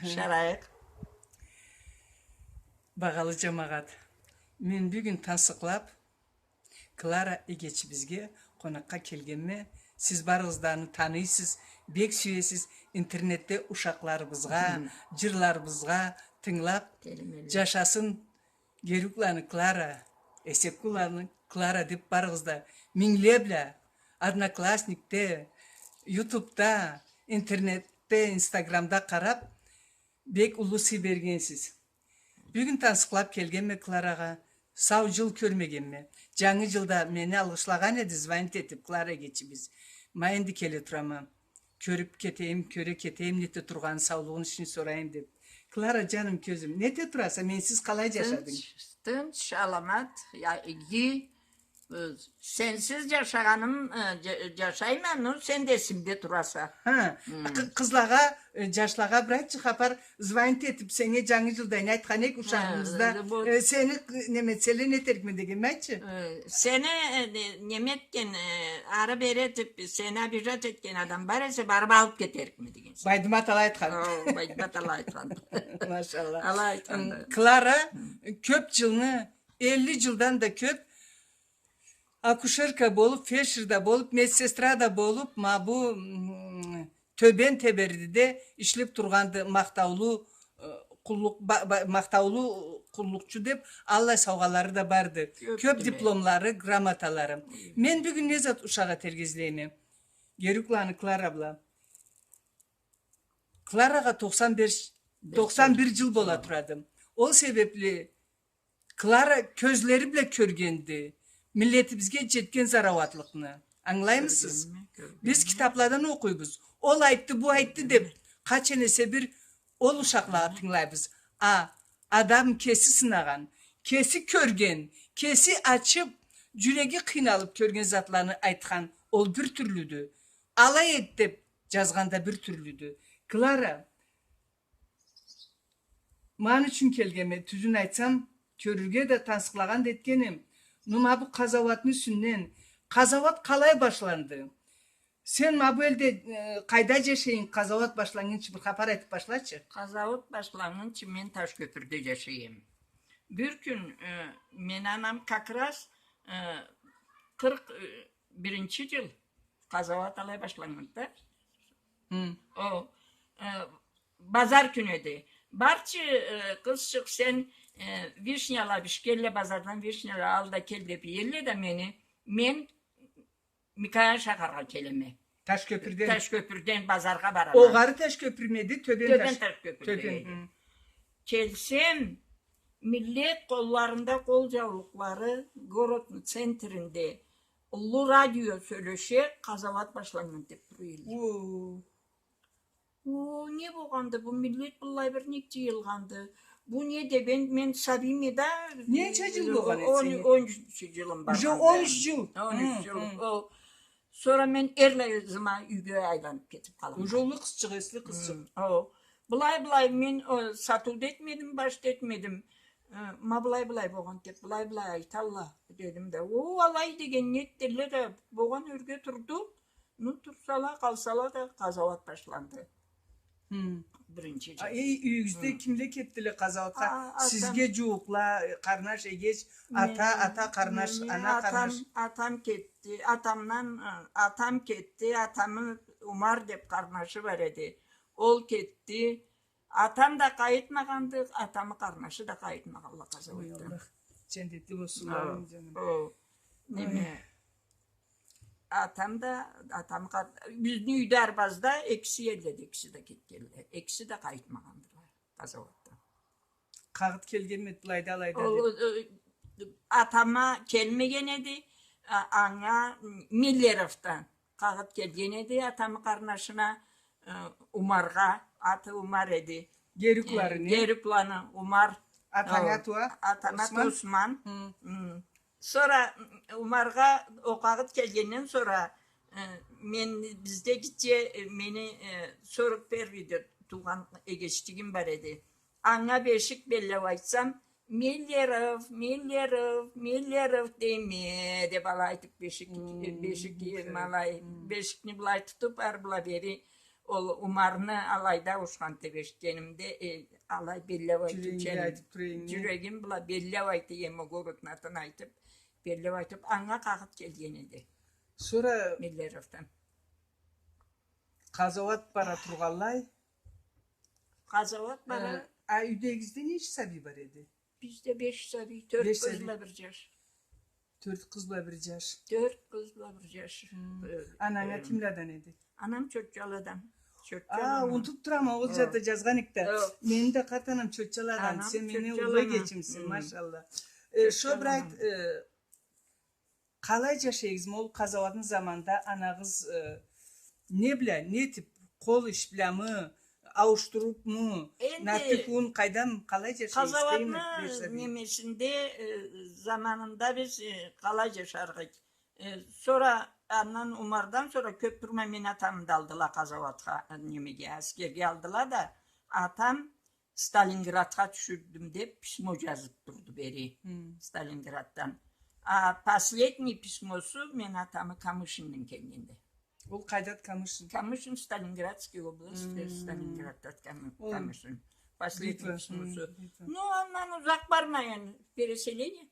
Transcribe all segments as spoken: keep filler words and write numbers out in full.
Шарайыкъ. Багъалы джамагъат, мен бюгюн тансыкълаб Клара эгечибизге къонакъгъа келгенме. Сиз барыгъыз да аны таныйсыз, бек сюесиз. Интернетде ушакъларыбызгъа, джырларыбызгъа тынгылаб, джашасын Герукланы Клара, Эсеккуланы Клара деб барыгъыз да мингле бла Одноклассникде, Ютубда, интернетде, Инстаграмда къараб, бек уллу сый бергенсиз. Бюгюн тансыкълаб келгенме Кларагъа, сау джыл кёрмегенме. Джангы джылда мени алгъышлагъан эди, звонить этиб, Клара эгечибиз. Ма энди келе турама. Кёрюб кетейим, кёре кетейим, нете тургъанын, саулугъун ишин сорайым деб. Клара, джаным, кёзюм, нете тураса, менсиз къалай джашадынг? Тынч, тынч, аламат, я, иги, э, сенсиз джашагъаным, э, джа-, джашайма, ну, сен да эсимде тураса. Хы, къы-, къызлагъа, э, джашлагъа бир айтчы хапар, звонить этиб, сеннге джангы джылда не айтхан эдик, ушагъыбызда, э, сени, э, неме этселе, не этерикме дегенми, айтчы. Э, сени, э, не-, неме этген, э, ары-бери этиб, сени обижать этген адам бар эсе, барыб алыб кетерикме деген. Байдымат алай айтхан. О, Байдымат алай айтхан. Машалла. Алай айтхан. М, Клара кёб джылны, элли джылдан да кёб акушерка болуб, фельдшер да болуб, медсестра да болуб, ма бу, м, Тёбен Тебердиде ишлеб тургъанды, махтаулу, э, къуллукъ-, ба-, ба-, махтаулу къуллукъчу деб, аллай саугъалары да барды. Кёб дипломлары, грамоталары. Мен бюгюн не зат ушакъ этерге излейме? Герукланы Клара бла. Кларагъа тохсан беш, тохсан бир джыл бола турады. Ол себебли Клара кёзлери бла кёргенди миллетибизге джетген зарауатлыкъны. Ангылаймысыз? Биз китабладан окъуйбуз. Ол айтды, бу айтды деб, къачан эсе бир ол ушакълагъа тынгылайбыз. А адам кеси сынагъан, кеси кёрген, кеси ачыб, джюреги къыйналыб кёрген затланы айтхан, ол бир тюрлюдю. Алай эт деб джазгъан да бир тюрлюдю. Клара, ма аны ючюн келгенме, тюзюн айтсам, кёрюрге да, тансыкълагъан да этгенме. Ну ма бу къазауатны юсюнден, къазауат къалай башланды? Сен ма бу элде, э, къайда джашайынг, къазауат башланнгынчы бир хапар айтыб башлачы. Къазауат башланнгынчы мен Ташкёпюрде джашайма. Бир кюн, э, мени анам как раз, э, къыркъ, э, биринчи джыл къазауат алай башланнганды да. Хы. О, э, базар кюню эди. Барчы, э, къызчыкъ, сен, э, вишняла бишгенле, базардан вишняла ал да кел деб иелле да мени, мен Микоян шахаргъа келеме. Ташкёпюрден? Ташкёпюрден базаргъа барама. Огъары Ташкёпюрмю эди, Тёбен Таш-, Тёбен Ташкёпюрде эди. Тёбен, хы. Келсем, миллет къолларында къол джаулукълары, городну центринде уллу радио сёлеше, къазауат башланнган деб тура эдиле. О. О, не болгъанды бу, миллет быллай бир нек джыйылгъанды? Бу не деб, мен, мен сабийме да. Ненча джыл болгъан эди сени? Он, он юч джылым бар. Уже он юч джыл? Он юч джыл. Хы, хы. О. Сора мен эрлай ызыма юйге айланыб кетиб къалама. Уже уллу къызчыкъ, эсли къызчыкъ. Хы, о. Былай, былай, мен, о, сатыу да этмедим, баш да этмедим. Э, ма былай, былай болгъан деб, былай, былай айталла, дедим да. О, алай деген, не этдиле да, болгъан ёрге турду. Ну, турсала, къалсала да, къазауат башланды. Хы. Биринчи джыл. А, эй, юйюгюзде кимле кетдиле къазауатха? А, атам. Сизге джууукъла, къарнаш, эгеч, ата, ата къарнаш, ана къарнаш. Атам кетди. Атамдан, э, атам кетди. Атамы Умар деб къарнашы бар эди. Ол кетди. Атам да къайтмагъанды, атамы къарнашы да къайтмагъанла къазауатдан. Ой, Аллах, джандетли болсунла, джаным. О, неме, атам да, атамы къар-, бизни юйде арбазда экиси эдиле, экиси да кетгенле. Экиси да къайтмагъандыла къазауатдан. Къагъыт келгенми эди, былайда, алайда деб? Ол, э, атама келмеген эди, а, анга Миллеровдан къагъыт келген эди, атамы къарнашына, э, Умаргъа, аты Умар эди. Герукланы, э, не? Герукланы Умар. Атанг аты уа? Атам аты Усман. Усман. Хы. Хы. Сора, м, Умаргъа о къагъыт келгенден сора, э, мен, бизде гитче, э, мени, э, сорок первыйде туугъан эгечлигим бар эди. Анга бешик беллеп айтсам, «Миллеров, Миллеров, Миллеров дейме», — деп алай айтып, бешик, бешик, ма алай, бешикни былай тутуп, ары-бла бери, ол Умарны алайда ауушхан деп эшитгенимде, э, алай беллеп айтыучу эдим. Джюрегим бла беллеп айта эдим, ол городну атын айтып, беллеп айтып, анга къагъыт келген эди. Сора Миллеровдан. Къазауат бара тургъанлай. Къазауат бара. Э, а юйдегизде ненча сабий бар эди? Бизде беш сабий, тёрт къыз бла бир джаш. Тёрт къыз бла бир джаш. Тёрт къыз бла бир джаш. Э, ананг кимладан эди? Анам Чотчаладан. А, унутуп турама, ол джерде джазгъан эдик да. Мени да къарт анам Чотчаладан. Сен мени уллу эгечимсе, машалла. Э, шо бир айт, э, Къалай джашайсызмы ол къазауатны заманында анагъыз, э, не бла, нетип, къол иш блямы, ауушдурупму, энди нартюхун, къайдам, къалай джашайсыз? Къазауатны немесинде, э, заманында биз, э, къалай джашарыкъ эдик? Э, сора андан, Умардан сора кёп турмай мени атамы да алдыла къазауатха, э, немеге, аскерге алдыла да, атам Сталинградха тюшюрдюм деп письмо джазып турду бери. Сталинграддан. А последний письмосу мени атамы Камышинден келгенди. Ол къайдады Камышин? Камышин, Сталинградский область, Сталинградда Кам-, Камышин. Последний письмосу. Ну, андан узакъ бармай, переселение.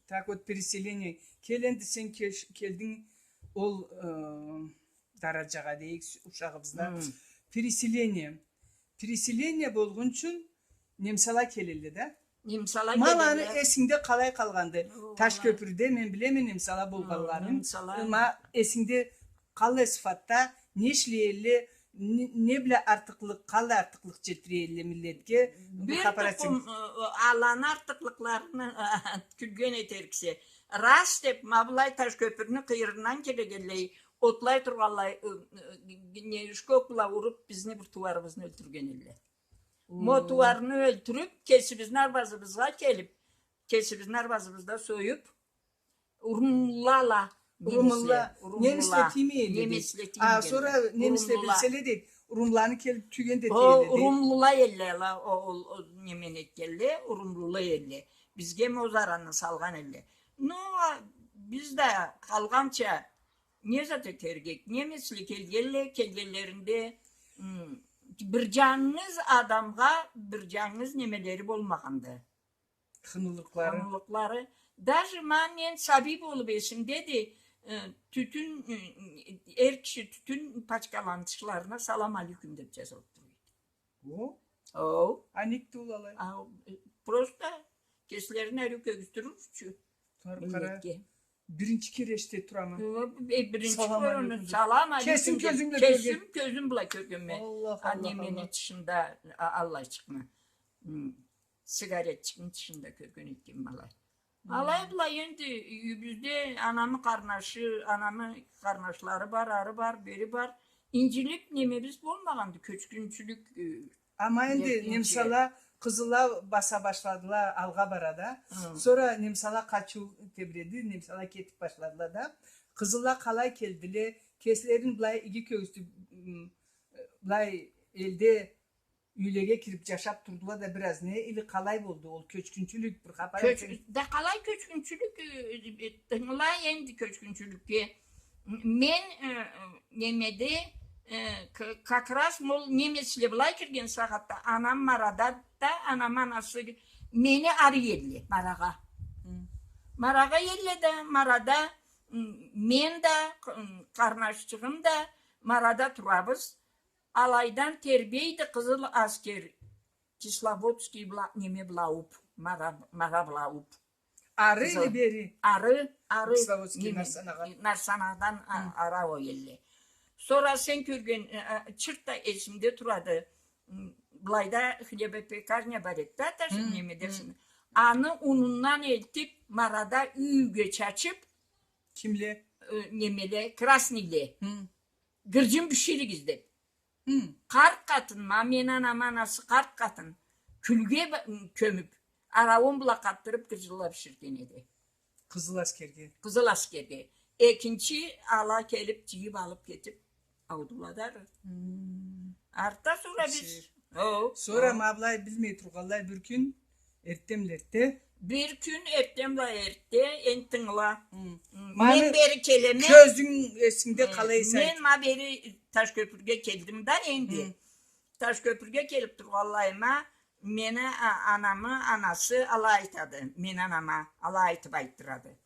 Так вот, переселение. Кел энди, сен кеш-, келдинг ол, э, дараджагъа дейик, ушагъыбызда. Переселение. Переселение болгъунчун немсала келелле да. Немсала келелле. Ма аны эсингде къалай къалгъанды? Ташкёпюрде, мен билеме, немсала болгъанларын. Ма эсингде къаллай сыфатда, не ишлей элле, не, не бла артыкълыкъ, къаллай артыкълыкъ келтире элле миллетге? Бир тукъум, э, аланы артыкълыкъларына кюлген этериксе. Раз деп, ма былай Ташкёпюрню къыйырындан келегенлей, отлай тургъанлай, э, э, не, ушкок бла уруп, бизни бир тууарыбызны ёлтюрген элле. Ма ол тууарны ёлтюрюп, кесибизни арбазыбызгъа келип, кесибизни арбазыбызда союп, урумлула. Урумлула. Немесле тиймей элле дейди. Немесле тиймей элле. А, сора немесле билселе дейди, урумлуланы келип тюйген да эте элле дейди. Урумлула элле ала, ол, ол, ол немени этгенле, урумлула элле. Бизге ма ол зараны салгъан элле. Ну, а, биз да къалгъанча не зат этерик эдик? Немесле келгенле, келгенлеринде, м, бир джангыз адамгъа бир джангыз немелери болмагъанды. Хыналыкълары. Хыналыкълары. Даже ма мен сабий болуп эсимдеди, э, тютюн, э, эр киши тютюн пачкаланы тышларына «Салам алейкум» деп джазылып тура эди. О? О. А нек да ол алай? А, э, просто кеслерин ариу кёргюзтюрюр ючюн. Тура къара. Миллетге. Биринчи кере эшите турама. Э, биринчи кере. Салам алейкум. Салам алейкум. Кесим кёзюм бла кёргенме. Кесим кёзюм бла кёргенме. Аллах, Аллах, Аллах. А немени тышында, а, аллайчыкъны. М, сигаретчикни тышында кёрген этгенме алай. Алай-былай энди юйюбюзде анамы къарнашы, анамы къарнашлары бар, ары бар, бери бар. Инджилип немебиз болмагъанды, кёчгюнчюлюк, э, Ама энди немсала, къызыла баса башладыла, алгъа бара да. Сора немсала къачыу тебиреди, немсала кетип башладыла да. Къызыла къалай келдиле, кеслерин былай иги кёргюзтюп, м, былай элде юйлеге кирип джашап турдула да бир аз не, или къалай болду ол кёчгюнчюлюк, бир хапар этсенг. Да къалай кёчгюнчюлюк, э, э, тынгыла энди кёчгюнчюлюкге. Мен, э, э, немеде, э, к-, как раз ма ол немесле былай кирген сагъатда анам Марада да, анам анасы мени ары иелле, Марагъа. Марагъа иелле да, Марада, м, мен да, къ-, м, къарнашчыгъым да Марада турабыз. Алайдан тербейди къызыл аскер, Кисловодский бла, неме бла ауп, Мара, Мара бла ауп. Ары или бери? Ары, ары. Кисловодский, Нарсанагъа. Нарсанагъадан а-, ары ауа элле. Сора сен кёрген, э, э, чырт да эсимде турады. М, былайда хлебопекарня бар эди да, Ташын немедесин. Аны унундан элтип, Марада юйге чачып, кимле? Э, немеле, красныйле. Гырджын биширигиз деп. Хы. Къарт къатын, ма мени анамы анасы къарт къатын, кюлге ба-, кёмюп, араууун бла къатдырып, гырджынла биширген эди. Къызыл аскерге. Къызыл аскерге. Экинчи ала келип, джыйып алып кетип, аудула да ары. Хы. Артда сора биз, о. Сора ма былай билмей тургъанлай бир кюн, эртденбла эртде, Бир кюн эртден бла эртде, энди тынгыла. Хы. М, мен бери келеме. Кёзюнг эсингде, э, къалай эсе, мен ма бери Ташкёпюрге келдим да энди. Хы. Ташкёпюрге келип тургъанлайыма, мени а-, анамы анасы алай айтады. Мени анама алай айтып айтдырады.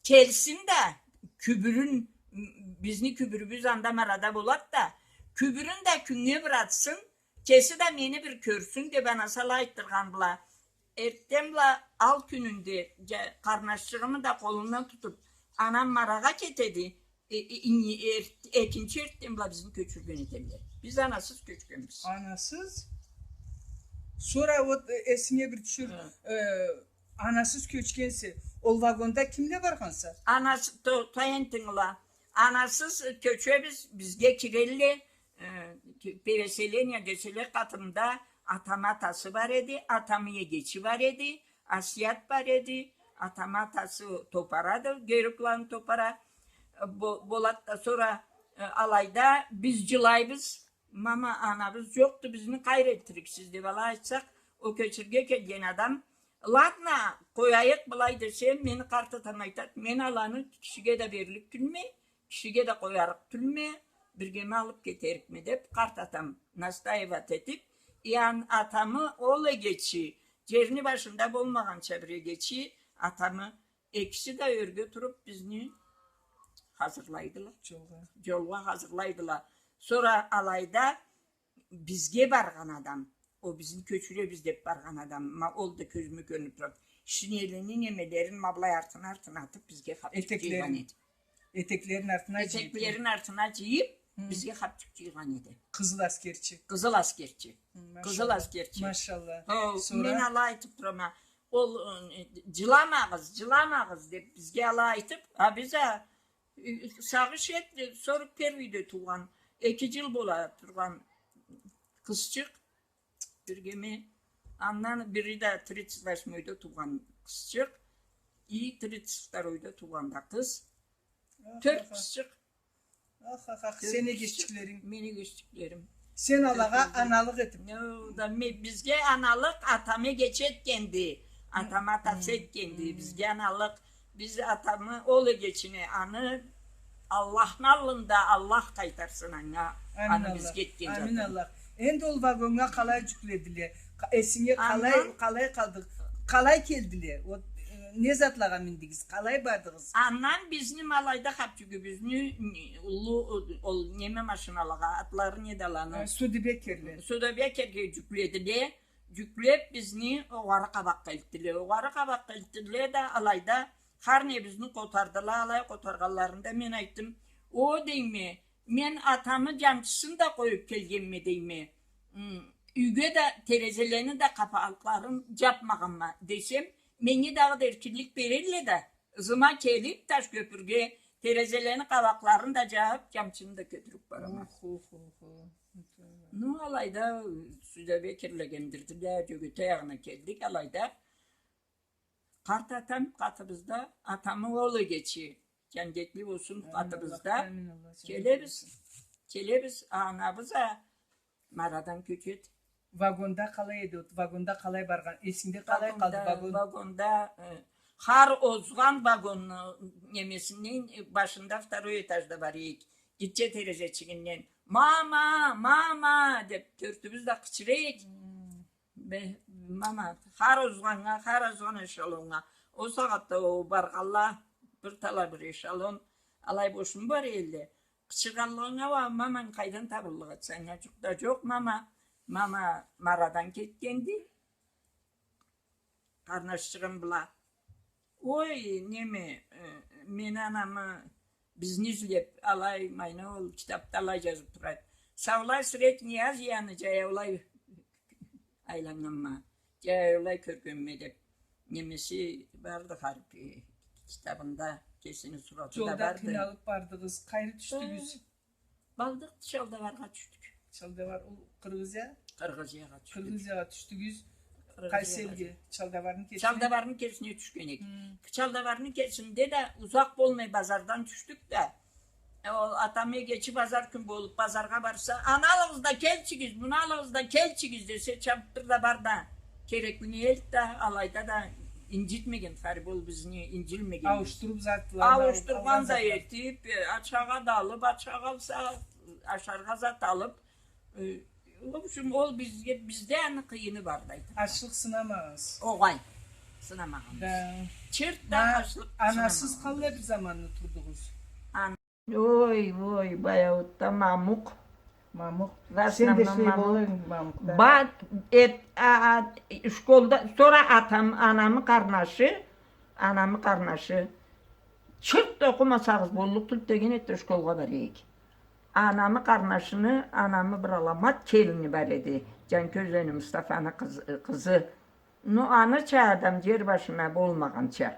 Келсин да, кюбюрюн, м, бизни кюбюрюбюз анда ма арада болад да, кюбюрюн да кюннге бир атсын, кеси да мени бир кёрсюн деп анасы алай айтдыргъан бла. Эртден бла ал кюнюнде, жа-, къарнашчыгъымы да къолундан тутуп, анам ма арагъа кетеди. Э, э, ин-, эр-, экинчи эртден бла бизни кёчюрген этелле. Биз анасыз кёчгенбиз. Анасыз? Сора вот, э, эсинге бир тюшюр, хы, э, анасыз кёчгенсе, ол вагонда кимле баргъанса? Анасы, то-, тоен тынгыла. Анасыз, э, кёчебиз, бизге кирелле, э, переселение деселе, къатымда атамы атасы бар эди, атамы эгечи бар эди, Асият бар эди, атамы атасы топарады, Герукланы топара, э, бо-, Болат да. Сора, э, алайда биз жылайбыз, мама, анабыз жокъду, бизни къайры этдириксиз деп алай айтсакъ, ол кёчюрге келген адам, ладно, къояйыкъ былай десе, мени къарт атам айтады, мен аланы кишиге да берлик тюлме, кишиге да къоярыкъ тюлме, биргеме алып кетерикме деп, къарт атам настаивать этип, и ан-, атамы ол эгечи, жерни башында болмагъанча бир эгечи, атамы экиси да ёрге туруп бизни хазырлайдыла. Жолгъа. Жолгъа хазырлайдыла. Сора алайда бизге баргъан адам, ол бизни кёчюребиз деп баргъан адам, ма ол да кёзюме кёрюнюп турады. Шинелини немелерин ма былай артына-артына атып, бизге хапчыкъ жыйгъан эди. Этеклерин артына жыйып. Этеклерин артына жыйып, хы, бизге хапчыкъ жыйгъан эди. Къызыл аскерчи. Къызыл аскерчи. Хы, къызыл аскерчи. Машалла. Хо, сора? Мен алай айтып турама. Ол, э, жыламагъыз, жыламагъыз деп бизге алай айтып, а биз а, э, сагъыш эт, сорок первыйде туугъан, эки жыл бола тургъан къызчыкъ, биргеме, андан бири да тридцать восьмойда туугъан къызчыкъ, и тридцать второйда туугъан да къыз. Аха, тёрт, аха, къызчыкъ. Аха, аха, сени эгечиклеринг. Мени эгечиклерим. Сен алагъа аналыкъ этип. О да ме-, бизге аналыкъ атам эгечи этгенди. Атам атасы этгенди. Бизге аналыкъ. Биз атамы, ол эгечини, аны Аллахны аллында Аллах къайтарсын анга. Аны бизге этген затын. Амин Аллах. Энди ол вагоннга къалай жюкледиле? Къа-, эсинге къалай, къалай къалды? Къалай келдиле? Вот, э, не затлагъа миндигиз? Къалай бардыгъыз? Андан бизни ма алайда хапчюгюбюзню, уллу, ол неме машиналагъа, атлары неди аланы? Э, Студебеккерле. Студебеккерге жюкледиле. Жюклеп бизни огъары къабакъгъа элтдиле. Огъары къабакъгъа элтдиле да, алайда хар небизни къотардыла, алай къотаргъанларында мен айтдым: «О, — дейме, — мен атамы жамчысын да къоюп келгенме, — дейме. — М, юйге да терезелени да къапакъларын жапмагъанма, — десем, — меннге дагъыда эркинлик берелле да, ызыма келип, Ташкёпюрге терезелени къабакъларын да жабып, жамчыны да кётюрюп барама». Охо, охо, охо. Ну, алайда Студебеккерле эндирдиле, Жёгетей ягъына келдик, алайда къарт атам къатыбызда, атамы ол эгечи, жаннетли болсун, къатыбызда. Амин Аллах, амин Аллах, жаннетли болсун. Келебиз, келебиз, анабыз а ма арадан кёчеди. Вагонда къалай эди? Вагонда къалай баргъан? Эсингде къалай къалды вагон? Вагонда, э, хар озгъан вагонну немесинден, э, башында второй этажда бар эдик. Гитче терезечигинден: «Мама, мама!» — деп, тёртюбюз да къычыра эдик. Бе, мама, хар озгъаннга, хар озгъан эшелоннга. Ол сагъатда ол баргъанла, бир талай бир эшелон, алай бошуну бара элле. Къычыргъанлыгъынга уа, маманг къайдан табыллыкъ эди санга? Жукъ да жокъ, мама. Мама ма арадан кетгенди къарнашчыгъым бла. Ой, неме, э, мени анамы бизни излеп, алай, майна, ол китапда алай жазып турады. Саулай Средняя Азияны жаяулай айланнганма, жаяулай кёргенме деп, немеси барды, Харипи китабында кесини сураты да барды. Жолда къыйналып бардыгъыз, къайры тюшдюгюз? Бардыкъ, Чалдабаргъа тюшдюк. Чалдабар, ол Къыргъызия? Къыргъызиягъа тюшдюк. Къыргъызиягъа тюшдюгюз. Къайсы элге? Чалдабарны кесине? Чалдабарны кесине тюшген эдик. Хы. Чалдабарны кесинде да узакъ болмай базардан тюшдюк да. Э, ол атам эгечи базар кюн болуп базаргъа барса, «Аны алыгъыз да келчигиз, муну алыгъыз да келчигиз» десе, чабып тур да бар да, кереклини элт да, алайда да Инджитмеген, харип, ол бизни инджилмеген. Ауушдуруп затла, ауушдургъан да этип, э, ачхагъа да алып, ачха къалса, ашаргъа зат алып, э, в общем, ол бизге, бизде аны къыйыны барды, айтайым. Ачлыкъ сынамагъансыз. Огъай, сынамагъанбыз. Да. Чырт да ачлыкъ сынамагъанбыз. Анасыз къаллай бир заманны турдугъуз? Ой, ой, баягъыда мамукъ. Мамукъ. Сен да ишлей болур эдинг мамукъда. Ба-, эт-, а, а, школда, сора атам, анамы къарнашы, анамы къарнашы, чырт да окъумасагъыз боллукъ тюлдю деген эди да школгъа бара эдик. Анамы къарнашыны, анамы бир аламат келини бар эди. Джанкёзени Мустафаны къыз-, къызы. Ну, аныча адам джер башына болмагъанча.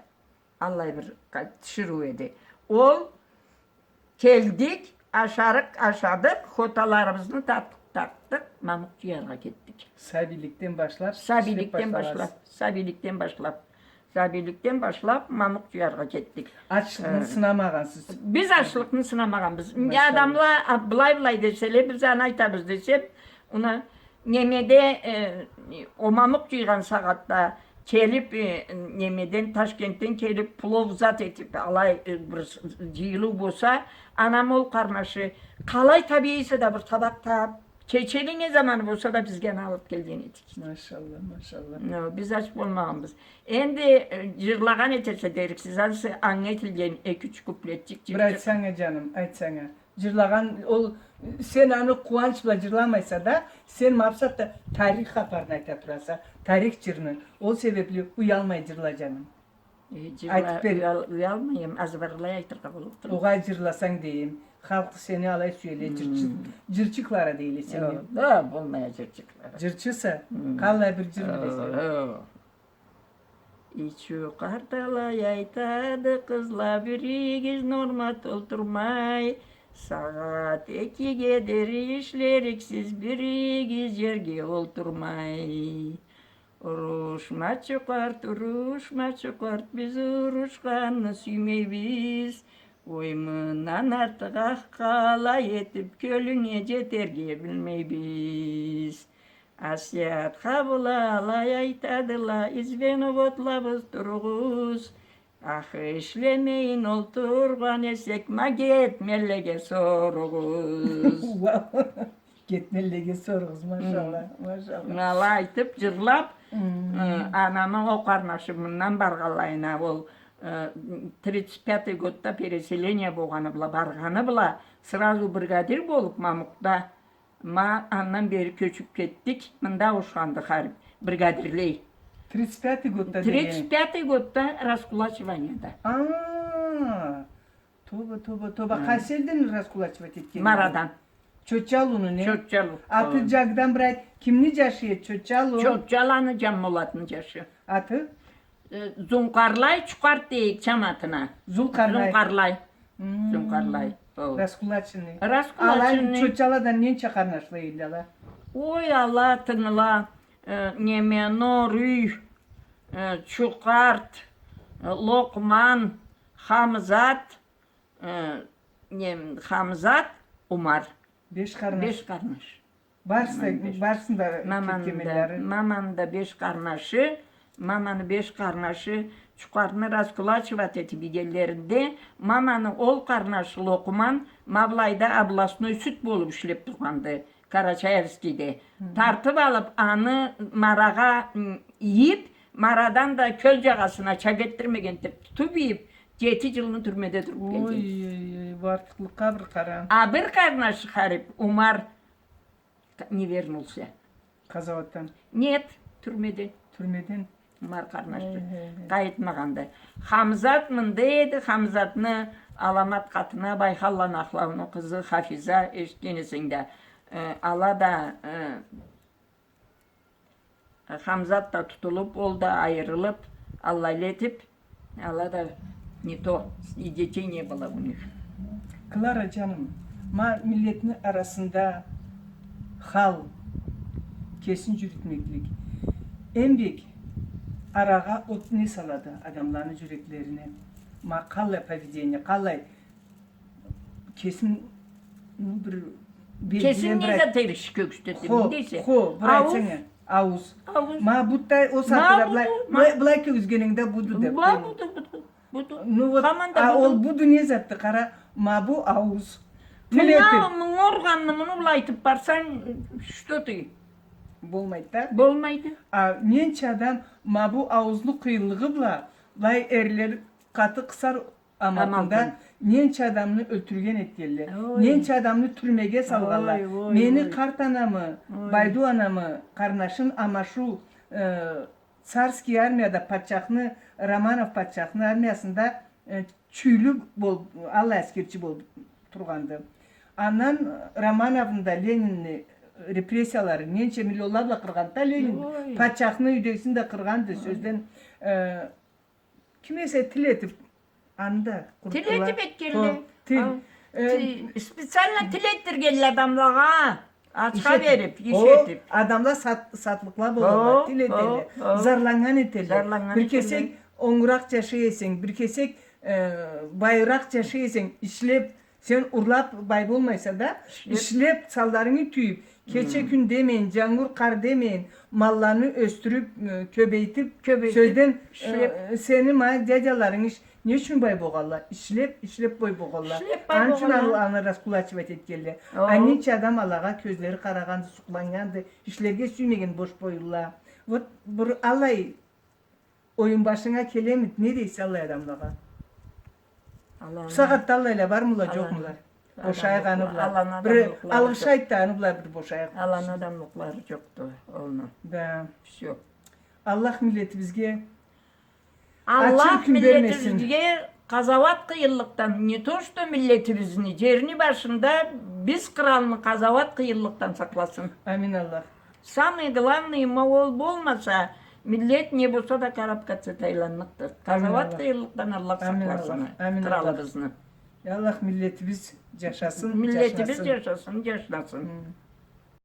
Аллай бир къа-, тиширыу эди. Ол келдик, ашарыкъ ашадыкъ, хоталарыбызны тартдыкъ, тартдыкъ, мамукъ джыяргъа кетдик. Сабийликден башлап ишлеп башлагъансыз. Сабийликден башлап, сабийликден башлап, сабийликден башлап мамукъ джыяргъа кетдик. Ачлыкъны сынамагъансыз. Биз ачлыкъны сынамагъанбыз. Машалла. Адамла, а, былай-былай деселе, биз аны айтабыз десем, мына, немеде, э, о мамукъ джыйгъан сагъатда келип, э, немеден, Ташкентден келип, плов зат этип, алай, э, бир с-, джыйылыу болса, анам ол къарнашы, къалай табий эсе да бир табакъ таб, кечени не заманы болса да бизге аны алып келген эдик. Машалла, машалла. Но, биз ач болмагъанбыз. Энди, э, джырлагъан этесе дериксиз, ансы анга этилген эки-юч куплетчик, джырчыкъ. Бир айтсанг а, джаным, айтсанг а. Джырлагъан, ол, сен аны къууанч бла джырламайса да, сен ма бусагъатда тарих хапарын айта тураса, тарих джырны. Ол себепли уялмай джырла, джаным. Э, джырла-, айтып бер. Уял-, уялмайма, азбарлай айтыргъа болуп турады. Огъай, джырласанг дейим. Халкъ сени алай сюеле, джырчы-, джырчыкъ Клара дейле сени. Э, да, болмай джырчыкъ Клара. Джырчыса, къаллай бир джыр билесе. Э, э. Эй, чокъ, къарт алай айтады къызла, биригиз норма толтурмай, сагъат экиге дери ишлериксиз, биригиз джерге олтурмай. Урушма, чокъ къарт, урушма, чокъ къарт, биз урушханны сюймейбиз. Ой, мындан артыкъ ахы къалай этип, кёлюнге джетерге билмейбиз. Асият хабыла алай айтадыла, извен оботлабыз туругъуз. Ахы ишлемейин олтургъан эсек, ма кетменлеге соругъуз. Вау. Кетменлеге соругъуз, машалла, машалла. Мына алай айтып, джырлап, э, анамы ол къарнашы мындан баргъанлайына, ол, э, тридцать пятый годда переселение болгъаны бла, баргъаны бла, сразу бригадир болуп, мамукъда, Ма андан бери кёчюп кетдик, мында ауушханды харип, бригадирлей. Тридцать пятый годда деген? Тридцать пятый годда раскулачиваниеда. А, тоба, тоба, тоба. Къайсы элден раскулачивать этген эди? Марадан. Чотчалуну, не? Чотчалу. Аты джагъдан бир айт, кимни джашы эди Чотчалу? Чотчаланы Джамболатны джашы. Аты? Э, Зункъарлай, Чукъарт дейик чаматына. Зулкъарлай. Зункъарлай. Мм. Зункъарлай. О. Раскулаченный. Раскулаченный. Ала Чотчаладан ненча къарнашла эдиле ала? Ой, ала тынгыла, э, неме, Норюй, э, Чукъарт, э, Локъман, Хамзат, э, нем, Хамзат, Умар. Беш къарнаш. Беш къарнаш. Барысы да, барысыны да кетгенмеллери. Маманы да беш къарнашы, маманы беш къарнашы Чукъартны раскулачивать этип ийгенлеринде, маманы ол къарнашы Локъман ма былайда областной суд болуп ишлеп тургъанды, Карачаевскийде. Хы. Тартып алып, аны марагъа, м, ийип, марадан да кёл джагъасына чакъ этдирмегенди деп тутуп ийип, джети джылны тюрмеде туруп келген. Ой, ой, ой, бу артыкълыкъгъа бир къара. А бир къарнашы харип, Умар, не вернулся. Къазауатдан? Нет, тюрмеден. Тюрмеден? Умар къарнашы. Хе, хе, хе. Къайтмагъанды. Хамзат мында эди, Хамзатны аламат къатына, Байхалланы Ахлауну къызы Хафиза, эшитген эсенг да. Э, ала да, э, Хамзат да тутулуп, ол да айырылып, аллайла этип, ала да не то, и детей не было у них. Клара, джаным, ма миллетни арасында хал, кесин джюрютмеклик эм бек арагъа от не салады адамланы джюреклерине? Ма къаллай поведение, къаллай Кесин, ну, бир... Кесин не зат эриши кёргюзтеди дейсе? Хо, бир айтсанг а. Ауз. Ауз. Ма бу да ол сагъатда былай, былай кёргюзгенинг да буду деп. Ма буду, буду, буду. Ну вот, а ол буду не затды, къара, ма бу ауз. Тил этип. Муну, муну органны, муну былай айтып барсанг, что ты? Болмайды да? Болмайды. А ненча адам ма бу ауузну къыйынлыгъы бла, былай эрлер къаты къысар амалтында ненча адамны ёлтюрген этгенле, ненча адамны тюрмеге салгъанла. Мени къарт анамы, Байдуу анамы, къарнашын Амашу, э, царский армияда патчахны, Романов патчахны армиясында, э, чюйлю болуп, аллай аскерчи болуп тургъанды. Андан Романовну да, Ленинни репрессиялары, ненча миллионла бла къыргъанды да Ленин, патчахны юйдегисин да къыргъанды, сёзден, э, ким эсе тил этип, анда къуртдула. Тил этип этгенле. Тил. Специально тил этдиргенле адамлагъа. Ачха берип, иш этип. Адамла сат-, сатлыкъла болалла, тил этелле, зарланнган этелле. Бир кесек онгуракъ жашай эсенг, бир кесек, э, байыракъ жашай эсенг, ишлеп, сен урлап бай болмайса да, ишлеп, салларынгы тюйюп, кече-кюн демейин, жангур-къар демейин, малланы ёсдюрюп, э, кёбейтип, сёзден, э, сени ма дядяларынг иш-, не ючюн бай болгъалла? Ишлеп, ишлеп бай болгъалла. Аны ючюн аны, аны раскулачивать этгенле. А ненча адам алагъа кёзлери къарагъанды, сукъланнганды, ишлерге сюймеген бош боюнла. Вот бир аллай оюн башынга келемиди, не дейсе аллай адамлагъа? Бу сагъатда аллайла бармыла, жокъмула? Бошайыкъ аны бла. Бир алгъыш айт да, аны бла бир бошайыкъ. Алан адамлыкълары жокъду, олну. Да. Всё. Аллах миллетибизге ачыу кюн бермесин. Аллах миллетибизге къазауат къыйынлыкъдан, не то что миллетибизни, жерни башында биз къралны къазауат къыйынлыкъдан сакъласын. Амин, Аллах. Самый главный, ма ол болмаса, миллет не болса да къарап кетсе тайланныкъды. Къазауат къыйынлыкъдан Аллах сакъласын къралыбызны. Я Аллах, миллетибиз жашасын, миллетибиз жашасын, жашнасын.